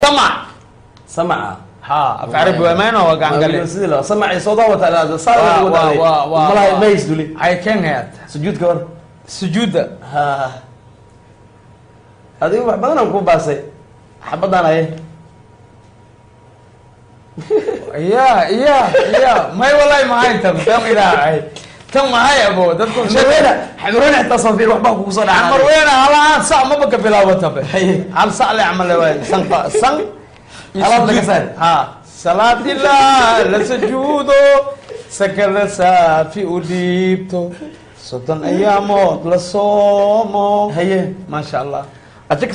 Samac. Samaca. Ha, af Carabi waa mayno, waa gacan gale. Sidii la samac soo daawata saa. Waa malaha ma isduli. Ay ken hayat. Sujuudka war. Sujuudda. Ha, adigu wax badan aan ku baasay xabadaan aye. Ya, may, wallahi maxay tan tan ilaahay tan maxay abo dadku? Xamarweyne, xamarweyne xitaa soo fiir, waxbaa kugu soo dhaca. Xamarweyne halahaan sac maba ka bilaawatabe. Haye. Hal sac le camal waay, sanqa san iyo Halaad laga sujuud. Saar. Ha, salaad ilaa la sujuudo, sakada saafi u dhiibto, 30 ayaamood la soomo. Haye. Maasha Allah. Ajax,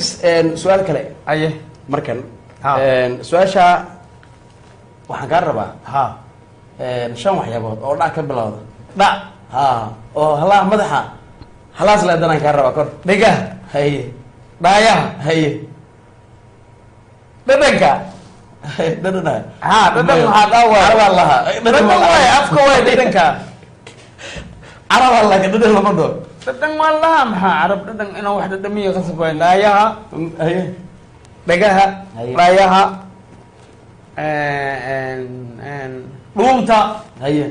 su-aal kale. Aye. Markan Ha. su-aasha waxaan kaa rabaa shan waxyaabood oo dhac ka bilowda. Dhac. Ha, oo halaha madaxa halaas leedanaan kaa rabaa kor. Dhegaha. Haye. Dhaayaha. Haye. Dhadhanka. Dhadhana. Ha, dhadhan maxaa dhaa waay? Carabaa lahaa. Dhadhan waay, afka waay dhadhanka. Carabaa laha, dhadhan lama dhoo. Dhadhan waa laha, maxaa carab dhadhan inaan wax dhadhamiyo qasab waay. Dhaayaha. Haye. Dhagaha. Haye. Dhaayaha, dhuunta. Haye,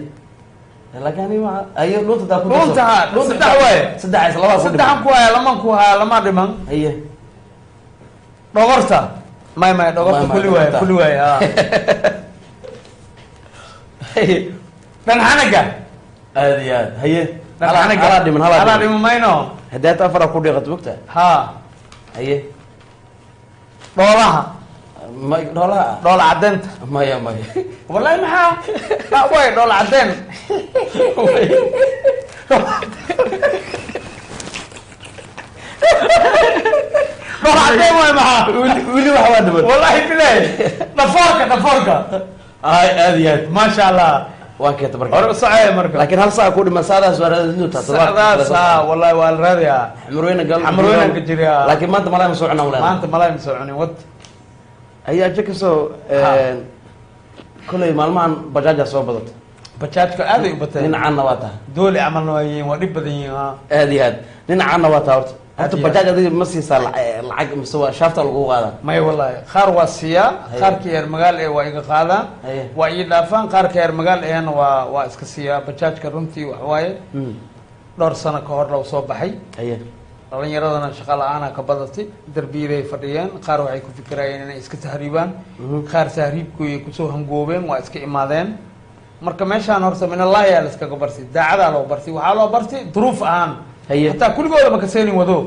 laakiin ani waa haye dhuunta taa ku darso. Dhuunta, ha. Dhuunta. Saddex waaye. Saddex is labaa ku Saddexan dhiman. Ku haya, laman ku haya, lama dhiman. Haye. Dhogorta, may dhogorta. May, Kuli waaye. Dhogorta. Kuli waaye, ha. Haye. Dhanxanaga. Aad iyo aad, haye. Dhanxanaga. Halaa dhiman, halaa halaa dhiman. Dhiman mayno. Haddaad afara ku dhiiqato, mogta. Ha. Haye. Dhoolaha. Ma dhoolaha? Dhoola caddeynta. Maya, maya. Wallahi maxaa dha waay dhoola caddeen? Dhoola caddeen waay, maxaa? Weli, weli wax waa dhiman. Wallahi bilahi, dhafoorka, dhafoorka. Ay, aad iyo aad. Maasha Allah. Waa keenta marka. Hore u socaya marka. Laakiin hal saac ku dhiman, saadaas waa raadinta. Sacdaas ah, wallahi waa la raadiyaa. Xamarweyne gal. Xamarweyne ka jiraa. Laakiin maanta malay ma soo cunaa walaal. Maanta malay ma soo cunin wad. Ayaa aja kasoo. Ha. Kolay maalmahan bajaaja soo badata. Bajaajka aad ay u bateen. Dhinacaanna waa tahay. Dooli camalna waa yihiin, waa dhib badan yihiin, ha. Aad iyo aad, dhinacaanna waa tahay horta. Aad Horta iyo aad. Bajaaj adiga ma siisaa lacag mise waa shaafta lagu qaadaa? May, wallahi qaar waa siiyaa. Haye. Qaarka yar magaal ee waa iga qaadaan. Haye. Waa ii dhaafaan. Qaarka yar magaal eena waa iska siiyaa. Bajaajka runtii wax waaye, dhowr sano ka hor law soo baxay. Haye. Dhalinyaradana shaqa la-aana ka badatay, darbiyaday fadhiyeen. Qaar waxay ku fikirayeen inay iska tahriibaan. Qaar tahriibkooyay kusoo hangoobeen, waa iska imaadeen. Marka meeshaan horta minallahi aa la iskaga bartay, daacadaa loo bartay, waxaa loo bartay duruuf ahaan. Haye. Hataa kuligooda ma kaseenin wado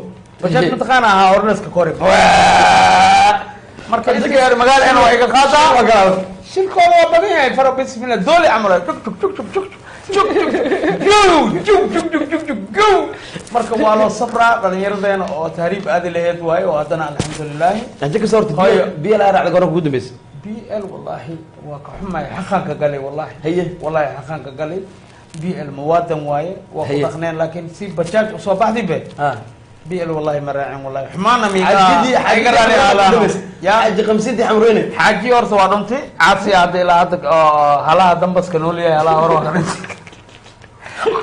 bajaaj. Haye. Mataqaana ahaa horna iska kori. Marka inta yar magaalena waa iga qaadaa, shilkooda waa badan yahay. Fara bismillah, dooli camal tuk tuk tuk tuk tuk tuk tuk tuk juk juk juk juk juk gu. Marka waa loo sabraa dhalinyaradeena oo tahriib aadi laheyd waayo, oo haddana alxamdulilaahi. Aja kasoo horta. Hooyo. Biyo la raacda goor kugu dambeysa? BL wallahi waa ka xumay, xaqaan ka galay wallahi. Haye. Wallahi xaqaan ka galay. BL muwaadan waaye, waa ku Haye. dhaqneen, laakiin si bajaaj usoo baxdi be. BL wallahi ma raacin, wallahi xumaana miiga. Xajidii. Iga raali aalaano ya. Xaji qamsidii Xamrweyne. Xaaji horta waa dhuntay, caasi hadda ilaa hadda oo halaha dambaska nool yahay, halaha hore waa ka dhintay.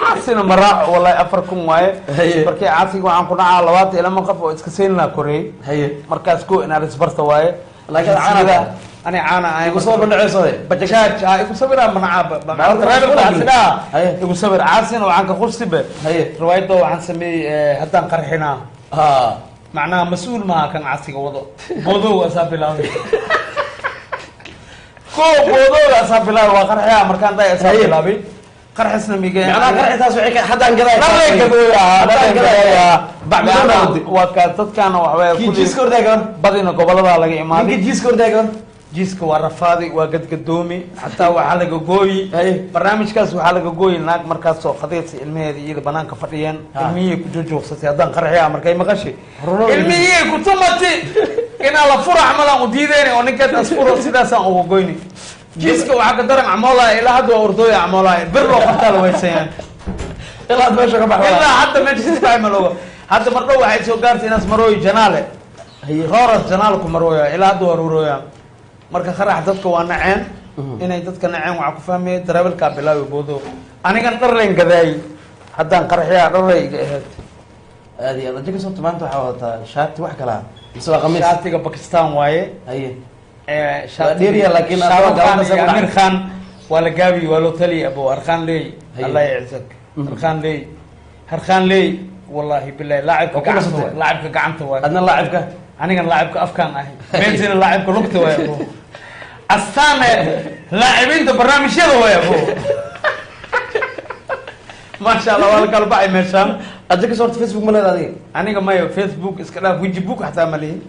Caasina ma raaco wallahi, 4000 waaye. Haye. Markii caasiga waxaan ku dhacaa 22 qof oo iska seynlaa koreeyey. Haye. Markaas ko inaad isbarta waaye. Laakiin caana Sida- ani caana ahay. Igu soo bandhaceyso. Bajaaj ha igu sawiraa manacaa. Baabuurta caasidaa. Haye. Igu sawir caasina waxaan ka qursibe. Haye. Riwaayadda waxaan sameeyey haddaan qarxinaa. Ha. Macnaha mas-uul maaha kan casiga wado, boodow asaa bilaabay ko, boodowga asaa bilaabay, waa qarxiya markaan dhahay asaa Haye. bilaabay qarxisna mige. Macnaha qarxitaas waxay ka haddaan gadaa. Dharlay gadooya. Haddaan gadaya. Bacmadowna wadi. Waa ka dadkaana waxbay Kii jiiska hordaa gabar. Badina goboladaa laga Ninka imaaday. jiiska hordaa gabar. Jiiska waa rafaadi, waa gadgadoomi, xataa waxaa laga gooyi. Haye. Barnaamijkaas waxaa laga gooyi naag markaasoo khadiidsa ilmaheeda iyada banaanka fadhiyeen. Ha. Ilmihii ku jojoogsaty haddaan qarxiya markay maqashi. Runo. Ilmihii ku tumati inaa la fura camalaan u diideyna oo ninkeed asfuro, sidaasaan uga goyni. Jiiska waxaa ka daran camoolaya, ilaa hadda waa ordooya camoolaya, bir loo qabtaa la waysayaan. Ilaa hadda meesha ka baxda. Ilaa hadda meesha si fiican ma looga. Hadda mar dhow waxay soo gaartay inaas marooyo janaale. Haye. Rooras janaal ku marooya, ilaa hadda waa rorooya. Marka qarax dadka waa naceen. Inay dadka naceen waxaa ku fahmaya darawalkaa bilaawi boodo, anigan dharlayn gadaay haddaan qarxiyaa dharlay iga ahayd. Aad iyo aad. Aja kasoo maanta waxaa wadataa shaati wax kalaa mise waa qamiis? Shaatiga Bakistan waaye. Haye. Waa dheeriya, laakiin Shahrukh adoo Khan gabadha iyo soo Amir Khan waa la gaabi, waa loo taliyay. Abo Arkaan leey. Haye. Allah yacizak. Arkaan leey, Arkaan leey, wallahi billahi laacibka Waa ku gacanta nasatay. waay, laacibka gacanta waay. Adna laacibka? Anigan laacibka afkaan ahay, Benzina laacibka lugta waay, abo Astaane laacibiinta barnaamijyada waay, abo maasha Allah, waa la kala baxay meeshaan. Ajakis, horta Facebook ma leeda adiga? Aniga mayo, Facebook iska dhaaf, Wijibook xataa ma lihi.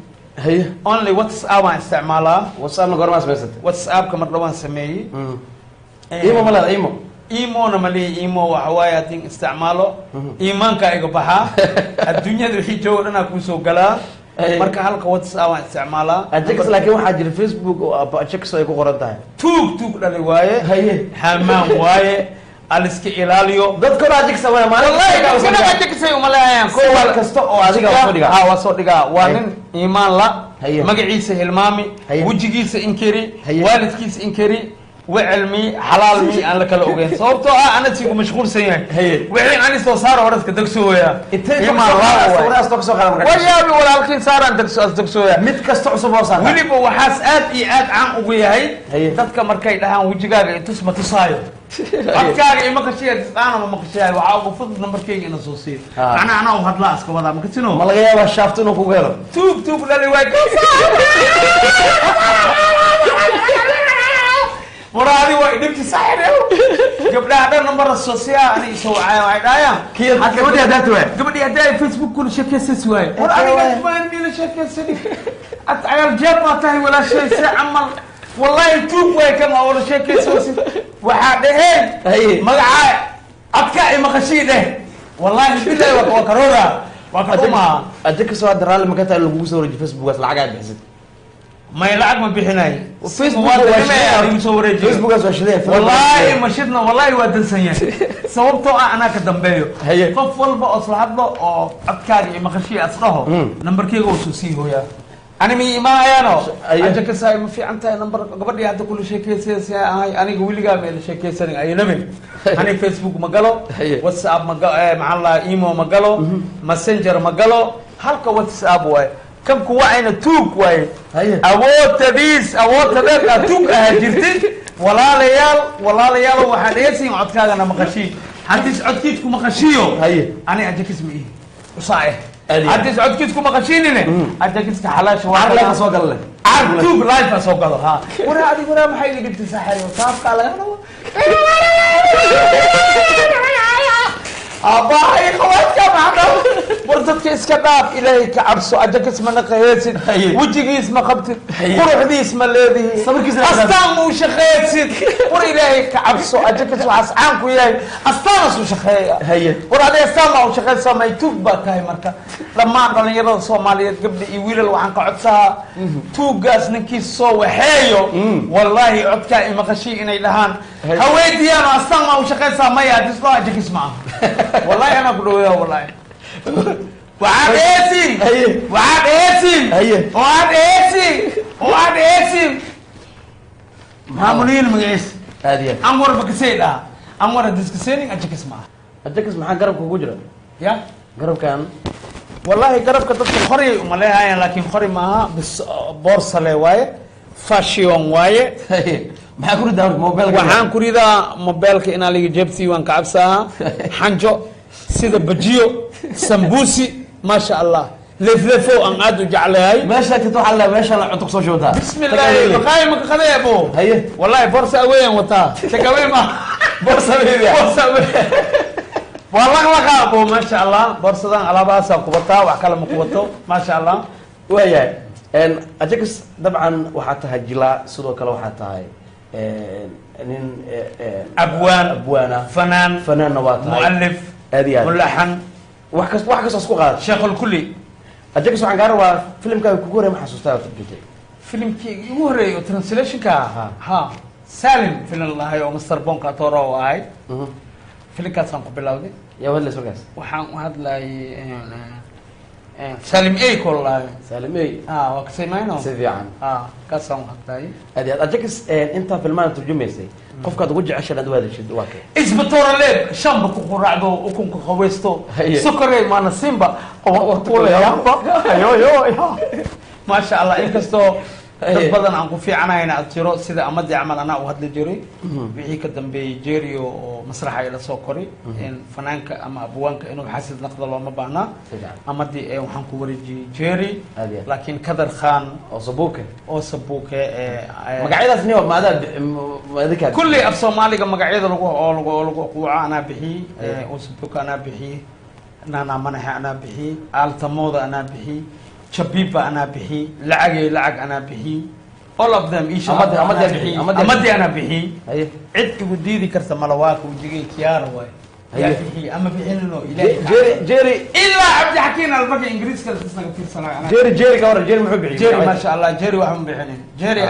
Haye. Only WhatsApp aan isticmaalaa. WhatsAppna goormaa samaysatay? WhatsAppka mar dhawaan sameeyey. Imo ma leeda, imo? Imona ma lihi. Imo waxa waaye haddii isticmaalo iimaanka iga baxaa, adduunyada wixii jooga dhanaa kuusoo galaa. Ay. Marka halka WhatsApp aan isticmaalaa. Ajakis, laakiin waxaa jira Facebook oo Ajakis ay ku qoran tahay. Tuug tuug dhali waaye. Haye. Hamaan waaye, aliska ilaaliyo. Dadka hore Ajakis waa maalin. Wallahi dadka dhan Ajakisay umaleeyaan. Sawir kasta oo adiga waa soo dhigaa. Ha, waa soo dhigaa. Waa Haye. nin iimaan la. Haye. Magaciisa hilmaami. Haye. Wejigiisa inkiri. Haye. Waalidkiisa inkiri, wecelmi xalaalmi aan la kala ogeyn, sababtoo ah anasigu mashquulsan yahay. Haye. Wixii ani soo saaro hore iska degsooya. Intee Iimaan la waay. sawirahaas ka soo qaada marka? Waryaabi walaalkiin saaraan degso as degsooya. Mid kasta cusub oo saarta. Weliba waxaas aad iyo aad caan ugu yahay. Haye. Dadka markay dhahaan wejigaaga itus, ma tusaayo. Codkaaga ima qashiya tisqaana ma maqashiyayo. Waxaa ugu fudud nambarkayga ina soo siiyo. Ah. Macnaha anaa u hadlaa iska wadaa makasino. Ma laga yaabaa shaafto inuu kugu helo? Tuug tuug dhali waay. Waraadi waa idhibti saxir. Gabdhaha dhan nambar soo siiya, ani isoo wacaya, waxay dhahayaan Gabadhii haddaad tahay. Gabadhii haddii ay Facebook kula sheekaysas waaye. War aniga maan nila sheekaysani, ad cayaal jeeb baa tahay walaashay, se camal wallahi tuug waay kan oo la sheekaysoosid. Waxaa dhaheen Haye. magacaa adka ay maqashii dheh, wallahi billahi waa karoora, waa kadhumaa. Ajakis, hadda raalli ma ka tahay lagugu soo wareejiyo Facebookaas, lacag aad bixisid? May, lacag ma bixinay. Facebook waa waa dareemaya shidee. igu soo wareejiyo. Facebookaas waa shidee. Wallaahi ma shidna, wallaahi waa dansan yahay, sababtoo ah anaa ka dambeeyo. Haye. Qof walba oo isla hadlo oo codkaaga iyo maqashii as dhaho, nambarkeyga uu soo sii hooyaa, ani mi imaanayaano. Haye. Ajakasa ma fiican tahay nambar gabadhii hadda kula sheekeysanaysa ahay, aniga weligaa ma ila sheekeysanin aylamin. Ani Facebook ma galo. Haye. WhatsApp ma maxaa la dhahaa, imo ma galo, Messenger ma galo, halka WhatsApp waaye. Kan kuwa ayna tuug waaye. Haye. Awoodtadiis awoodtadeed aad tuug ahaa jirtid. Walaalayaal, walaalayaal, waxaa dhegeysiin codkaagana maqashii. Haddiis codkiis ku maqashiyo, Haye. ani ajakis ma ihi usaa eh. Aad iyo aad. Haddiis codkiis ku maqashiinine, ajakiska xalaasha waa Car live soo gala leh. Car tuug live soo galo. Ha, waraa adig, waraa maxay iga dhibtay saaxir saafkaa laga rabo aabbahay qabaadka maxaa. War dadka iska dhaaf, Ilaahay ka cabso. Ajakis ma naqaheysid. Haye. Wejigiis ma qabtid. Haye. Quruxdiis ma leedihi. Sawirkiisna astaan ma u shaqeeysid. War Ilaahay ka cabso, ajakis waxaas caan ku yahay astaanas u shaqeeya. Haye. War adiga astaan baa u shaqeysaa, may tuug baa tahay. Marka dhammaan dhalinyarada Soomaaliyeed, gabdha iyo wiilal, waxaan ka codsahaa tuuggaas ninkii soo waxeeyo, wallaahi codkaa imaqashii inay dhahaan Haye. haweydiyaano astaan maa u shaqeysaa. Maya, hadis loo ajakis ma aha, wallahi anaa ku dhaweeya. Wallahi waxaad eesin. Haye. Waxaad eesin. Haye. Waxaad eesin, waxaad eesin maamuliyin magaciis. Aad iyo aad. Anwar bakasey dhaha, Anwar hadiskaseenin ajakis ma aha. Ajakis, maxaa garabka kugu jira? Ya? Garabkan. Wallahi garabka dadka qoriyay umaleehayaan, laakiin qori maaha, bis boorsale waaye, fashion waaye. Haye. Maxaa ku ridaa marka mobilka? Waxaan ku ridaa mobeelka inaa liga jeebtii waan ka cabsaa, xanjo sida bajiyo, sambuusi, maasha Allah, leefleefo aan aad u jeclahay. Meesha tagto waxaa la meesha la cunto kusoo shubtaa. Bismi illaahi, maqaayi maka qadee abo. Haye. Wallahi boorsa aweyaan wataa, take away ma. Boorsa awey. Boorsa awey waa laqlaqa abo, maasha Allah. Boorsadan alaabahaasaa ku wataa, wax kale ma ku wato, maasha Allah. Waayahay, Ajakis, dabcan waxaa tahay jilaa, sidoo kale waxaa tahay nin abwaan. Abwaana. Fanaan. Fanaanna waa tahay. Mualif. Aad iyo aad. Mulaxan. Wax kas wax kastoo isku qaada. Sheekhulkulli. Ajakis, waxaan kaa rabaa filimkaaga kugu horey ma xasuustaa aad turjutay? Filimkii igu horreeyay oo translationka? Ha, Salim filim lahay oo Master Bonka Toro oo ahay, filimkaasaan ku bilowday. Yaa hadlaysa markaas? Waxaan u hadlayay Salim a kol lahay. Salim ey. Ha, waa kasaymayno. Si fiican. Ha, kaasaan u hadlayay. Aad iyo aad. Ajakis, intaa filmaana turjumaysay, qofkaad ugu jeceshan aad u hadashid waa kee? Isbatooraleeb shamba ku quraacdo, ukunka qaweysto. Haye. Sokorey maana simba kuleyaamba ayo yo yo, maasha Allah, inkastoo Dad badan aan ku fiicanayna ad jiro, sida Amadii camal anaa u hadli jiray. Wixii ka dambeeyey Jerio oo masraxa ila soo koray, in fanaanka ama abwaanka inuu xasid naqda looma baahnaa. Si fiican. Amadii ee waxaan ku wareejiyey Jerry. Aad iyo aad. Laakiin Kadar Khan oo Sabuuke oo Sabuuke ee Magacyadaas niyo maadaa adinkaa? Kulli af Soomaaliga magacyada lagu oo lagu oo lagu quuco anaa bixiyey. Usabuka anaa bixiyey, Nana Manaxe anaa bixiyey, Aaltamooda anaa bixiyey, Jabiba anaa bixiyey, Lacagay Lacag anaa bixiyey, all of them isha. Amadi anaa bixiyey, bixiyey. Amadi. Amadi anaa bixiyey. Cid igu diidi karta malawaaka wejigay kiyaara waay yaa bixiyey ama bixinino Ilaahay ka Jerry Jerry. Ilaa Cabdixakiin Albaki Ingiriiska isnaga fiirsanaayo anaa. Jerry, Jerry ka waran? Jerry muxuu bixiyey? Jerry, maasha Allah, Jerry waxma bixinin Jerry.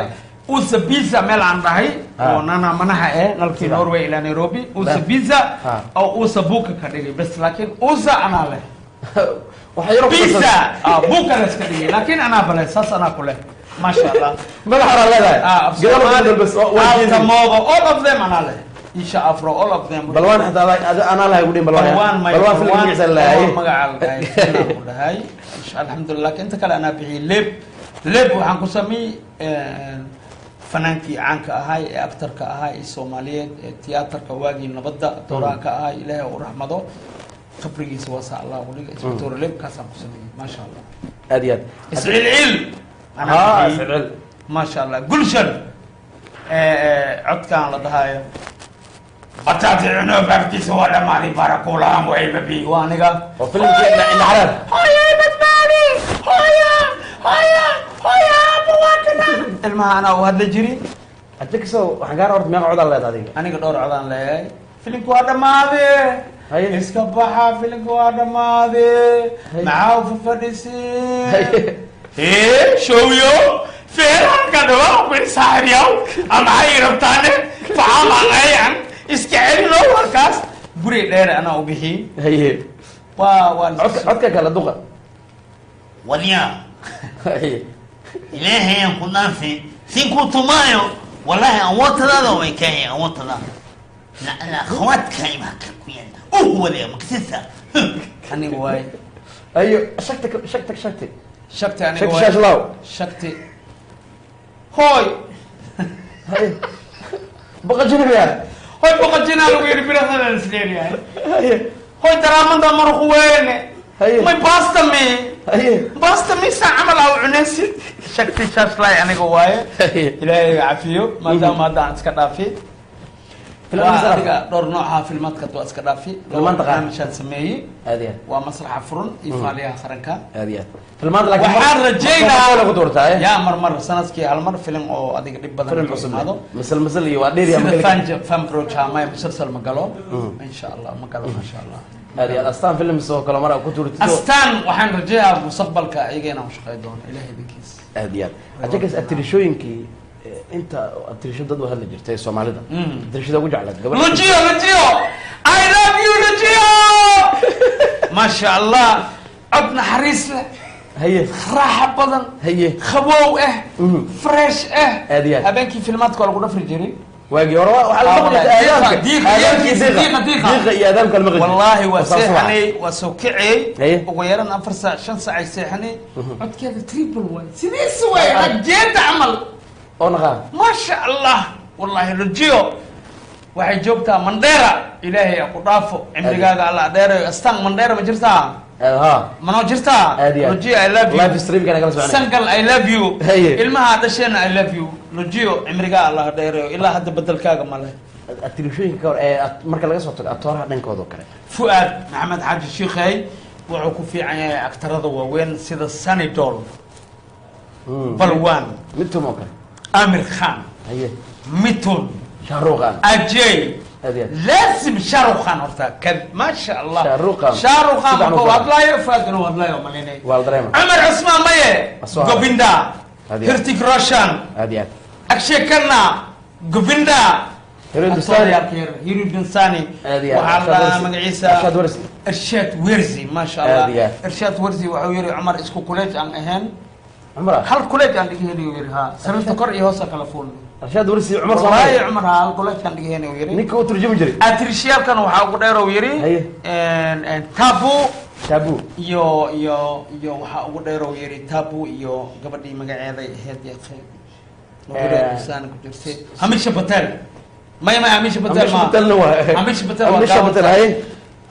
Usa Bisa meel aan dhahay oo Nana Manaha eh nalkii Norway ilaa Nairobi Usa Bisa oo Usa Buka ka dhigay bas, laakiin Usa anaa leh. Waxa yaro ku Bisa Buka la iska dhigay, laakiin anaa bale saas anaa ku leh, maasha Allah. Madax hore leedahay. Af Gadaal Soomaali, bas waa jeedi. Altamodo, all of them anaa leh, Isha Afro, all of them. Balwaan xataa anaa lahay gudhin Balwaan. Balwaan may. Balwaan filmka magaciisa lahay. Magaca la dhahay inaan ku dhahay. Alxamdulillah, laakiin inta kale anaa bixiyey. Leeb leeb waxaan ku sameeyey fanaankii caanka ahay ee actorka ahaa ee Soomaaliyeed ee tiyaatarka waagii nabadda dooraha ka ahay, Ilaahay u raxmado, qabrigiisa waasa Allah u dhiga, Inspector Leebkaasaan ku sameeyey, maasha Allah. Aad iyo aad. Iscilcil anaa bixiyey. Iscilcil. Maasha Allah, Gulshan codkaan la dhahayo bataati cuno baabkiisa waa dhamaaday barakuulahan way babi waa aniga. Oo filimkii Indha Xaraar. Hooyo, badbaadi, hooyo, hooyo, hooyo, abuwaakana ilmaha anaa u hadla jiri. Ajakso, waxaan kaa horta meeqa codaa leedahay adiga? Aniga dhowr codaan leeyahay. Filimku waa dhamaade. Iska baxa, filimku waa dhamaade. Maxaa u fadhisi? Hee showyo feerarka dhawa saaxiibyaw ama ay rabtaane faama ayan iska celino warkaas guri dheer anaa u bixiyey. Waa Codka, codka kale duqa. Waryaa. Ilaahay aan ku dhaafi sin ku tumaayo, wallahi awoodtadaada way kaaya awoodtada la akhwaadka imaaka ku yaala waliya maksisa. Aniga waay. Ayo, shagta, shagta, shagti. Shagti aniga Shagti. Waay. Shaashlaaw. Shagti hooy. Haye, baqajinaya. Hoy, boqojinaa lagu yidhi biladan isleeyahay. Hoy, daraamada maruq weyne. May basta mi. Basta mi saa camal aa u cunaysid. Shagti shaashlaay aniga waaye. Ilaahay iga cafiyo maadaama hadda aan iska dhaafi. Filmaanta Waa iska adiga dhowr nooca filmaadka waa iska dhaafi. Filmaanta qaar. Barnaamijaan sameeyey. Aad iyo aad. Waa masraxa furan iyo faaliyaha qaranka. Aad iyo aad filmaanta, laakiin Waxaan rajaynaa ku doortaa eh. Yaa mar mar sanadkii hal mar filim oo adiga dhib badan Film ku cusub imaado. Masal masal iyo waa dheer Sida ama fan projama musalsal ma galo, insha Allah ma galo, masha Allah. Aad iyo aad. Astaan Films oo kale mar aad ku tuurtid. Astaan waxaan rajayaa mustaqbalka iyaga inaan shaqey doono, Ilahay idinkiis. Aad iyo aad. Ajakas, atirishooyinkii inta atirisho dad u hadli jirtay Soomaalida, atirishada ugu jeclayd gabadha? Lujio, Lujio, I love you Lujio, maasha Allah, cod naxariis leh, raaxa badan, qabow ah, fresh ah. Aad iyo aad. Habeenkii filmaadka waa lagu dhafri jiray. Waagii hore waxaa la maqli jiray aadaamka. Diiqa, aadaamkii diiqa, diiqa. Diiqa, diiqa. Diiqa iyo aadaamka la maqli jiray. Wallaahi waa Oo saas waa. seexanay, waa soo kacay. Ugu yaran 4 saac, 5 saac ay seexanay. Codkeeda triple waay, sidiis waay, ragjeeda camal. Oo naqaa. Maasha Allah, wallahi Lujio waxay joogtaa Mandheera. Ilaahay ha ku dhaafo, cimrigaaga Alla dheerayo. Astaan Mandheera ma jirtaa? Ha. Manoo jirtaa? Aad iyo aad. Lujio, I love you. Live streamkana kala soconay. Sangal, I love you. Ilmaha dhasheena, I love you Lujio, cimrigaa Allah dheerayo, ilaa hadda bedelkaaga male. Atirishooyinka ka hor ee marka laga soo tago atooraha dhankooda oo kale. Fu'aad Maxamed Xaaji Shiikhey wuxuu ku fiican yahay aktarada waaweyn sida Sunny Deol, Balwan, Midtum oo kale. Amir Khan, Mitun, Shahruuqan. Ajay. Aad iyo aad. Laazim Shahrukh Khan horta kad, maasha Allah. Shahrukh Khan. Shahrukh Khan Si fiican u markuu fahmay. hadlaayo, Fu'aad inuu hadlaayo malinay. Waa la dareema. Cumar Cusmaan maye. Asoo. Govinda. Aad iyo aad. Hrithik Roshan. Aad iyo aad. Akshay Khanna, Govinda. Hero Hindustani. Hero Hindustani. Aad iyo aad. Waxaa la Arshad Warsi. magaciisa Arshad Warsi. Irshaad Werzi, maasha Aad Allah. iyo aad. Irshaad Werzi wuxuu yiri Cumar isku kuleej aan ahayn. Cumar. Hal kuleej aan dhiga heli yiri, ha, sariirta kor iyo hoosa kala fuulnay. Arshaad Warsi Cumar Wallaahi Soomaali. Cumar, ha, hal kuleej aan dhiga heli yiri. Ninka u turjumi jiray. Atirishiyaalkan waxaa ugu dheer uu yiri Tabu. Tabu. Iyo waxaa ugu dheer uu yiri Tabu iyo gabadhii magaceeday ahayd ya akhi. Ku jirtay Hamisha Patel. Maya, maya, Hamisha Patel. Amisha Patelna waa Hamisha Patel waa Amisha gaaban Patel tahay. Haye.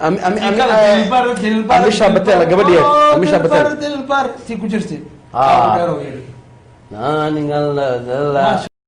Dilbar, Dilbar, Amisha Patel, gabadhii Amisha Patel. Dilbar tii ku jirtay. Ah. Dheer oo yidhi. Naningalala.